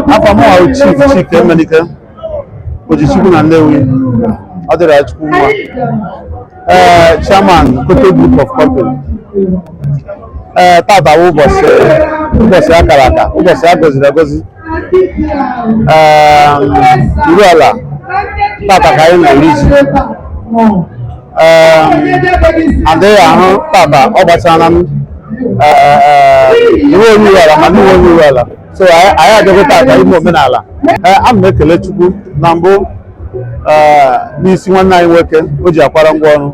Afa mụ ahụ Chief Chike Emenike Ojichukwu na Nnewi, ọ dịrị Chukwu mma. Ee, chairman Koto Group of Company. Ee, tata wụ ụbọchị akara aka, ụbọchị a gọziri agọzi. Ee, Uruala tata ka anyị na-eri ji. Ee, adịghị ahụ tata ọ gbachara m iwe onye Uruala ma n'iwe onye Uruala, so anyị abịago tata ime omenala. Ee, ana m ekele Chukwu na mbụ, ee, n'isi nwanne anyị nwoke o ji akwara ngwa ọrụ,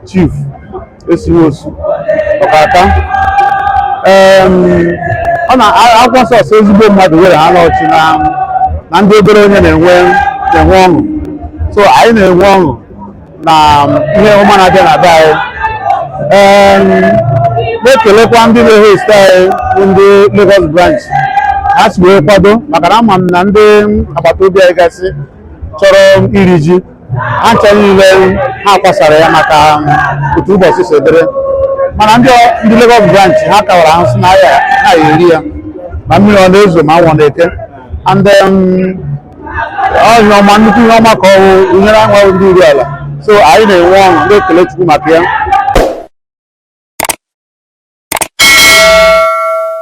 Chief Esiwosu Ọkaka. Ọ na akwụkwọ nsọ sị ezigbo mmadụ were ha n'ọchị na ndị obere onye na-enwe ọṅụ, so anyị na-enwe ọṅụ na ihe ọma na-abịa na be anyị. Na-ekelekwa ndị na-ehost anyị bụ ndị Lagos branch, ha si wee kwado, maka na ama m na ndị agbata obi anyị gasị chọrọ iri ji ha ncha niile ha kwasara ya maka otu ụbọchị si dịrị, mana ndị Lagos branch ha kawara ahụ sị na ya ha eri ya ma mmiri ọ na-ezo ma anwụ ọ na-eke. And ọ ihe ọma, nnukwu ihe ọma ka ọ wụ nyere anyị nwa ndị Uruala, so anyị na-enwe ọṅụ, na-ekele Chukwu maka ya.